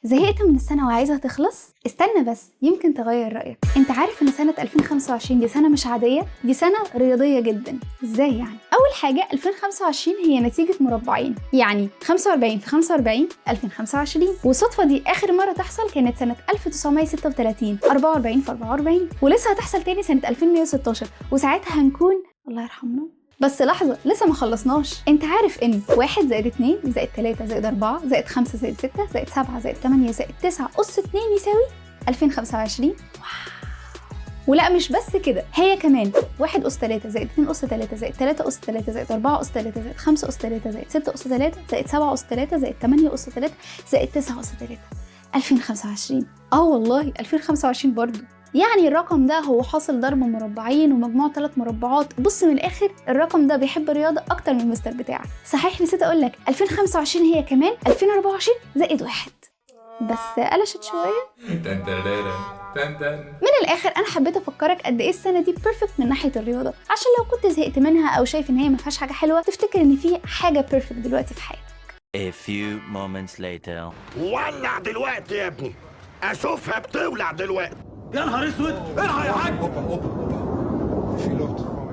زهقت من السنة وعايزها تخلص؟ استنى بس، يمكن تغير رأيك. انت عارف ان سنة 2025 دي سنة مش عادية؟ دي سنة رياضية جدا. ازاي يعني؟ أول حاجة، 2025 هي نتيجة مربعين، يعني 45 في 45 2025. والصدفة دي آخر مرة تحصل كانت سنة 1936، 44 في 44، ولسه هتحصل تاني سنة 2116، وساعتها هنكون الله يرحمنا. بس لحظة، لسه ما خلصناش. انت عارف ان 1 زائد 2 زائد 3 زائد 4 زائد 5 زائد 6 زائد 7 زائد 8 زائد 9 أس 2 يساوي 2025؟ wow. ولا مش بس كده، هي كمان 1 أس 3 زائد 2 أس 3 زائد 3 أس 3 زائد 4 أس 3 زائد 5 أس 3 زائد 6 أس 3 زائد 7 أس 3 زائد 8 أس 3 زائد 9 أس 3 2025. اه والله 2025 برضو. يعني الرقم ده هو حاصل ضرب مربعين ومجموع 3 مربعات. بص، من الاخر الرقم ده بيحب الرياضة اكتر من المستر بتاعك. صحيح، نسيت اقول لك، 2025 هي كمان 2024 زائد 1، بس قلشت شويه. تن ترارن، تن تن. من الاخر، انا حبيت افكرك قد ايه السنة دي perfect من ناحية الرياضه، عشان لو كنت زهقت منها او شايف ان هي ما فيهاش حاجة حلوه، تفتكر ان في حاجة perfect دلوقتي في حياتك. A few moments later. ولع دلوقتي يا ابني، اشوفها بتولع دلوقتي. يا نهار اسود، الحق يا حاج. اوبا اوبا اوبا، في لوت.